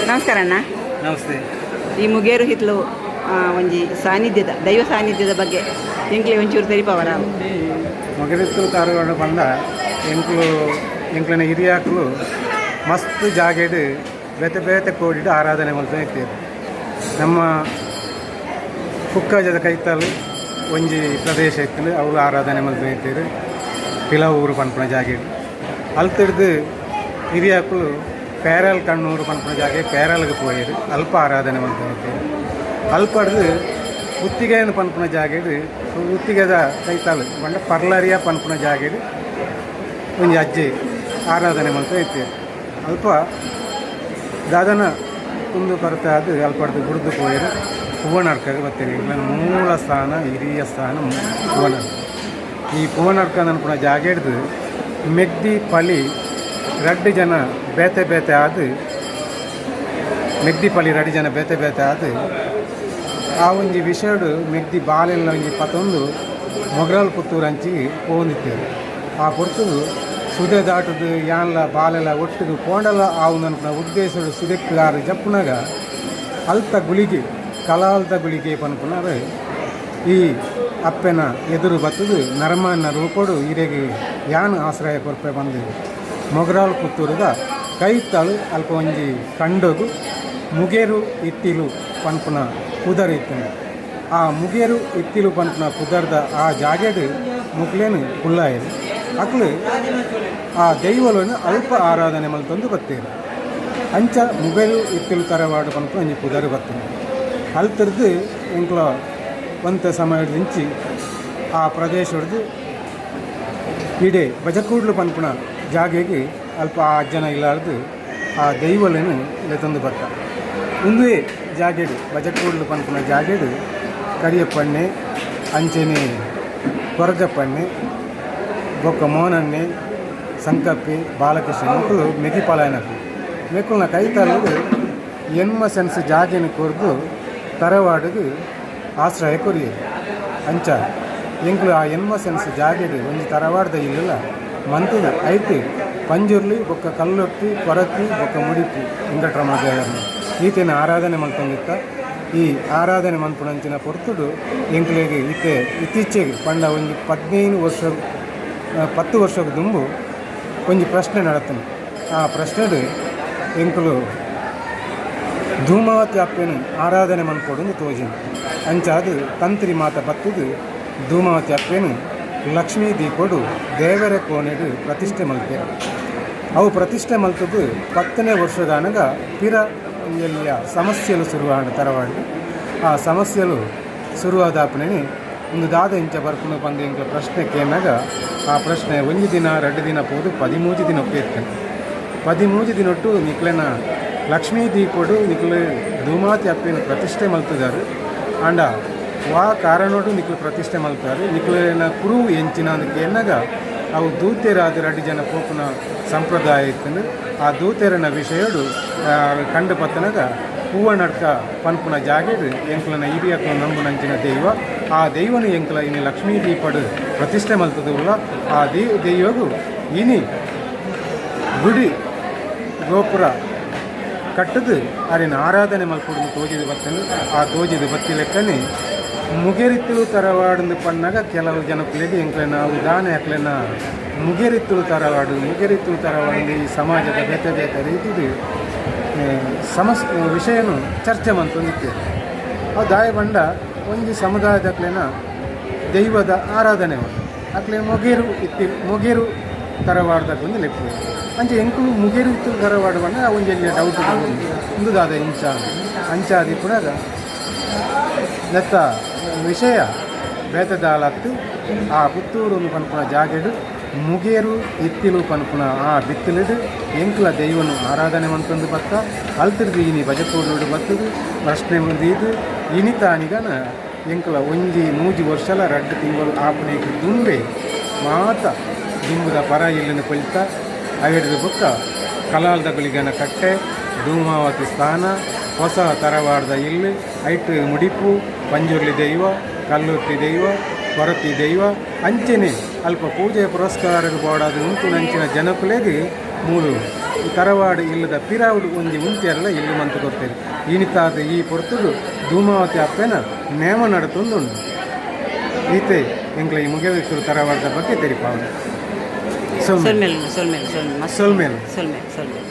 ನಮಸ್ಕಾರ ಅಣ್ಣ. ನಮಸ್ತೆ. ಈ ಮುಗೇರು ಹಿತ್ಲು ಒಂಜಿ ಸಾನ್ನಿಧ್ಯದ ದೈವ ಸಾನ್ನಿಧ್ಯದ ಬಗ್ಗೆ ಎಂಕ್ಲೆ ಒಂಚೂರು ತೆರಿಪವರ? ಮೊಗರಿತ್ತು ತಾರುಗಡ ಪಂಡ ಎಂಕ್ಲು ಎಂಕ್ಲೆನ ಹಿರಿಯಾಕ್ಲು ಮಸ್ತ್ ಜಾಗೆಡ್ ಬೇತೆ ಬೇತೆ ಕೋಡಿಡ್ ಆರಾಧನೆ ಮಲ್ತ ಇತ್ತೇರು. ನಮ್ಮ ಕುಕ್ಕಾಜದ ಕೈತಲ್ ಒಂಜಿ ಪ್ರದೇಶ ಇತ್ತು, ಅವು ಆರಾಧನೆ ಮಲ್ತ ಇತ್ತೇರು, ಪಿಲವೂರು ಪನ್ಪುನ ಜಾಗೆಡ್. ಅಲ್ತಿಡ್ದು ಹಿರಿಯಾಕ್ಲು ಪೇರಲ್ ಕಣ್ಣೂರು ಪನ್ಪುನ ಜಾಗೆ ಪೇರಲ್ಗೆ ಪೋಯೆರು, ಅಲ್ಪ ಆರಾಧನೆ ಮಲ್ತ ಇತ್ತೇರು. ಅಲ್ಪಡ್ದು ಉತ್ತಿಗೆಯನ್ನು ಪನ್ಪುನ ಜಾಗೆಡ್, ಉತ್ತಿಗೆದ ಕೈತಾಲ್ ಪಂಡ ಪರ್ಲರಿಯ ಪನ್ಪುನ ಜಾಗೆಡ್ ಒಂಜಿ ಅಜ್ಜೆ ಆರಾಧನೆ ಮಲ್ತ ಇತ್ತೇರು. ಅಲ್ಪ ದಾದನ ಕುಂದು ಕೊರತೆ ಆದ್ ಅಲ್ಪಡ್ದು ಬುಡ್ದು ಪೋಯೆರು. ಪೂವನಡ್ಕಗ್ ಬತ್ತೇರು. ಎಂಕ್ಲೆನ ಮೂಲ ಸ್ಥಾನ, ಹಿರಿಯ ಸ್ಥಾನ ಪೂವನಡ್ಕ. ಈ ಪೂವನಡ್ಕ ಅನ್ಪುನ ಜಾಗೆಡ್ದು ಮೆಗ್ದಿ ಪಲಿ ರಡ್ಡ್ ಜನ ಬೇತೆ ಬೇತೆ ಆದ್, ಮೆಗ್ದಿ ಪಲಿ ರಡ್ಡ್ ಜನ ಬೇತೆ ಬೇತೆ ಆದ್, ಆ ಒಂಜಿ ವಿಷಯಡ್ ಮೆಗ್ದಿ ಬಾಲೆಲ್ಲ ಒಂಜಿ ಪತೊಂದು ಮೊಗರಾಲ್ ಪುತ್ತೂರು ಅಂಚಿ ಪೋವೊಂದಿತ್ತೆರ್. ಆ ಪೊರ್ತುಗು ಸುದೆ ದಾಟುದು ಯಾನ್ಲ ಬಾಲೆಲ ಒಟ್ಟುಗು ಪೋಂಡಲ ಆವು ಅನ್ಪುನ ಉದ್ದೇಶಡ್ ಸುದೆಕ್ ಆರ್ ಜಪ್ಪುನಗ ಅಲ್ತ ಗುಳಿಗೆ, ಕಲಾಲ್ದ ಗುಳಿಗೆ ಪನ್ಪುನಾರ್ ಈ ಅಪ್ಪೆನ ಎದುರು ಬತ್ತುದು ನರಮಾನ್ಯ ರೂಪೊಡು ಇರೆಗ್ ಯಾನ್ ಆಶ್ರಯ ಕೊರ್ಪೆ ಪಂದ್ ಮೊಗರಾಲ್ ಪುತ್ತೂರುದ ಕೈತಳು ಅಲ್ಪ ಒಂಜಿ ಕಂಡೊಗು ಮುಗೇರು ಇತ್ತಿಲು ಪನ್ಪುನ ಪುದರ್ ಇತ್ತುಂಡು. ಆ ಮುಗೇರು ಇತ್ತಿಲು ಪನ್ಪುನ ಪುದರ್ದ ಆ ಜಾಗೆಡ್ ಮುಕ್ಲೇನು ಕುಲ್ಲಾಯೆರ್. ಅಕ್ಲು ಆ ದೈವೊಲೆನ್ ಅಲ್ಪ ಆರಾಧನೆ ಮಲ್ತೊಂದು ಬತ್ತೆರ್. ಅಂಚ ಮುಗೇರು ಇತ್ತಿಲು ತರವಾಡು ಪನ್ಪುನ ಒಂಜಿ ಪುದರ್ ಬತ್ತ್ಂಡ್. ಅಲ್ತುರ್ದು ಎಂಕ್ಲ ಒಂತೆ ಸಮಯಡ್ದಿಂಚಿ ಆ ಪ್ರದೇಶಡ್ದು ಇಡೆ ಬಜಕೂಡ್ಲು ಪನ್ಪುನ ಜಾಗೆಗ್ ಅಲ್ಪ ಆ ಅಜ್ಜನ ಇಲ್ಲಾರ್ದ್ ಆ ದೈವೊಲೆನ್ ಲೆತೊಂದು ಬತ್ತ. ಉಂದುವೇ ಜಾಗೆಡ್ ಬಜಕೂಡ್ಲು ಪನ್ಪುನ ಜಾಗೆಡ್ ಕರಿಯಪ್ಪಣ್ಣೆ ಅಂಚೆನೆ ಕೊರಗಪ್ಪಣ್ಣೆ ಬೊಕ್ಕ ಮೋನಣ್ಣೆ ಸಂಕಪ್ಪೆ ಬಾಲಕೃಷ್ಣ ಮೊಕುಲು ಮೆಗಿಪಾಲಾಯನಕುಲು. ಮೆಕುಲ್ನ ಕೈತಲ್ಡ್ ಎನ್ಮ ಸೆನ್ಸ್ ಜಾಗೆನ್ ಕೊರ್ದು ತರವಾಡುಗು ಆಶ್ರಯ ಕೊರಿಯೆರ್. ಅಂಚ ಎಂಕುಲು ಆ ಎನ್ಮ ಸೆನ್ಸ್ ಜಾಗೆಡ್ ಒಂಜಿ ತರವಾಡ್ದ ಇಲ್ಲುಲ ಮಂತುದು ಐಟ್ ಪಂಜುರ್ಲಿ ಬೊಕ್ಕ ಕಲ್ಲೊಟ್ಟಿ ಕೊರತಿ ಬೊಕ್ಕ ಮುಡಿಪು ವೆಂಕಟರಮಣ ದೇವೆರ್ನ ಈತೆನ್ ಆರಾಧನೆ ಮಲ್ತೊಂದಿತ್ತ. ಈ ಆರಾಧನೆ ಮನ್ಪುನಂಚಿನ ಪೊರ್ತುಡು ಎಂಕ್ಲೆಗ್ ಇತ್ತೆ ಇತ್ತೀಚೆಗ್ ಪಂಡ ಒಂಜಿ 15 ವರ್ಷ ಪತ್ತ್ ವರ್ಷಗ್ ದುಂಬು ಒಂಜಿ ಪ್ರಶ್ನೆ ನಡತ್ಂಡ್. ಆ ಪ್ರಶ್ನೆಡ್ ಎಂಕುಲು ಧೂಮಾವತಿ ಅಪ್ಪೆನ್ ಆರಾಧನೆ ಮನ್ಪೊಡುಂದು ತೋಜಿಂಡ್. ಅಂಚಾದ್ ತಂತ್ರಿ ಮಾತ ಬತ್ತ್ದ್ ಧೂಮಾವತಿ ಅಪ್ಪೆನ್ ಲಕ್ಷ್ಮೀ ದೀಪೊಡು ದೇವೆರೆ ಕೋಣೆಡ್ ಪ್ರತಿಷ್ಠೆ ಮಲ್ತೆರ್. ಅವು ಪ್ರತಿಷ್ಠೆ ಮಲ್ತ್ದ್ ಪತ್ತನೇ ವರ್ಷದಾನಗ ಪಿರ ಒಂಜೆಲ್ಯ ಸಮಸ್ಯೆಲು ಸುರು ಆಂಡ್ ತರವಾಡ್ಡ್. ಆ ಸಮಸ್ಯೆಲು ಸುರು ಆದಾಪುನೆನೆ ಉಂದು ದಾದ ಇಂಚ ಬರ್ಪುಂಡು ಪಂದ್ ಎಂಕ್ಲ ಪ್ರಶ್ನೆ ಕೇನ್ನಗ ಆ ಪ್ರಶ್ನೆ ಒಂಜಿ ದಿನ ರಡ್ಡ್ ದಿನ ಪೋದು ಪದಿಮೂಜಿ ದಿನೊಕ್ಕು ಎತ್ತ್ಂಡ್. ಪದಿಮೂಜಿ ದಿನೊಟ್ಟು ನಿಕ್ಲೆನ ಲಕ್ಷ್ಮೀ ದೀಪೊಡು ನಿಕ್ಲು ಧೂಮಾವತಿ ಅಪ್ಪೆನ್ ಪ್ರತಿಷ್ಠೆ ಮಲ್ತ್ದರ್. ಆಂಡ ವಾ ಕಾರಣೊಡು ನಿಕ್ಲು ಪ್ರತಿಷ್ಠೆ ಮಲ್ತರ್, ನಿಕ್ಲೆನ ಕುರು ಎಂಚಿನ ಅಂದ್ ಕೇನ್ನಗ ಅವು ದೂತೆರಾದ್ ರಡ್ಡ್ ಜನ ಪೋಪುನ ಸಂಪ್ರದಾಯ ಇತ್ತ್ಂಡ್. ಆ ದೂತೆರೆನ ವಿಷಯೊಡು ಕಂಡು ಪತ್ತನಗ ಪೂವನಡ್ಕ ಪನ್ಪುನ ಜಾಗೆಡ್ ಎಂಕ್ಲೆನ ಹಿರಿಯಕ್ಲು ನಂಬುನಂಚಿನ ದೈವ. ಆ ದೈವನು ಎಂಕ್ಲ ಇನಿ ಲಕ್ಷ್ಮೀ ದೀಪಡ್ ಪ್ರತಿಷ್ಠೆ ಮಲ್ತ್ದ್ ಉಲ್ಲ. ಆ ದೈವಗ್ ಇನಿ ಗುಡಿ ಗೋಪುರ ಕಟ್ಟ್ದ್ ಅರೆನ ಆರಾಧನೆ ಮಲ್ಪೊಡುಂದು ತೋಜಿದ್ ಬತ್ತ್ಂಡ್. ಆ ತೋಜಿದ್ ಬತ್ತಿಲೆಕ್ಕನೆ ಮುಗೆರಿತ್ತುಲು ತರವಾಡುಂದು ಪನ್ನಗ ಕೆಲವು ಜನಕುಲೆಗ್ ಎಂಕ್ಲೆನ ಅವು ದಾನೆ ಅಕ್ಲೆನ ಮುಗೆರಿತ್ತುಲು ತರವಾಡು ಮುಗೆರಿತ್ತುಲು ತರವಾಡು ಈ ಸಮಾಜದ ಬೇತೆ ಬೇತೆ ರೀತಿಡ್ ಸಮಸ್ ವಿಷಯನು ಚರ್ಚೆ ಮಲ್ತೊಂದಿತ್ತೆರ್. ಅವು ದಾಯೆ ಪಂಡ ಒಂಜಿ ಸಮುದಾಯದಕ್ಲೆನ ದೈವದ ಆರಾಧನೆ ಉಂಡು. ಅಕ್ಲೆ ಮೊಗೇರು ಇತ್ತಿ ಮೊಗೇರು ತರವಾಡ್ದಕುಲು ಲೆಪ್ಪುವೆರ್. ಅಂಚ ಎಂಕುಲು ಮುಗೇರು ಇತ್ತುಲು ತರವಾಡು ಪಂಡ ಒಂಜಿ ಎಲ್ಯ ಡೌಟ್ ಉಂದು ದಾದ ಇಂಚ ಅಂಚಾದ್ ಇಪ್ಪುನಗ ನೆತ್ತ ವಿಷಯ ಬೇತೆ ದಾಲತ್ತ್ ಆ ಪುತ್ತೂರು ಪನ್ಪುನ ಜಾಗೆಡ್ ಮುಗೇರು ಇತ್ತಿಲು ಪನ್ಪುನ ಆ ಬಿತ್ತಿಲುಡ್ ಎಂಕ್ಲ ದೈವನು ಆರಾಧನೆ ಮಲ್ತೊಂದು ಬತ್ತ. ಅಲ್ತುರ್ದು ಇನಿ ಬಜಕೂಡುಡು ಬತ್ತುದು ಪ್ರಶ್ನೆ ದೀದ್ ಇನಿತಾನಿಗನ ಎಂಕ್ಲ ಒಂಜಿ ಮೂಜಿ ವರ್ಷಲ ರಡ್ಡ್ ತಿಂಗೊಲು ಆಪುನೆಗ್ ದುಂಬೆ ಮಾತ ದುಂಬುದ ಪರ ಇಲ್ಲುನು ಕೊಲ್ತ ಅವೆಡ್ದ್ ಬೊಕ್ಕ ಕಲಾಲ್ದ ಗುಳಿಗನ ಕಟ್ಟೆ ಧೂಮಾವತಿ ಸ್ಥಾನ ಹೊಸ ತರವಾಡ್ದ ಇಲ್ಲ್ ಐಟ್ ಮುಡಿಪು ಪಂಜುರ್ಲಿ ದೈವ ಕಲ್ಲುರ್ಟಿ ದೈವ ಕೊರತಿ ದೈವ ಅಂಚೆನೆ ಅಲ್ಪ ಪೂಜೆ ಪುರಸ್ಕಾರಗ್ ಬೋಡಾದ್ ಉಂತುನಂಚಿನ ಜನಕುಲೆಗ್ ಮೂಲು ತರವಾಡು ಇಲ್ಲದ ಪಿರಾವುಡು ಒಂಜಿ ಉಂತ್ಯೆರ್ಲ ಇಲ್ಲ್ ಮಂತ್ ಕೊರ್ತೆರ್. ಇನಿತಾದ್ ಈ ಪೊರ್ತುಡು ಧೂಮಾವತಿ ಅಪ್ಪೆನ ನೇಮ ನಡತೊಂದುಂಡು. ಈತೆ ಎಂಕ್ಲೆ ಈ ಮುಗೇವಿಕ್ಕೂರು ತರವಾಡ್ದ ಬಗ್ಗೆ ತೆರಿಪಾವುನು. ಸೊಲ್ಮೆಲ್ ಸೊಲ್ಮೆಲ್ ಸೊಲ್ಮೆಲ್. ಸೊಲ್ಮೆಲ್. ಸೊಲ್ಮೆಲ್ ಸೊಲ್ಮೆಲ್.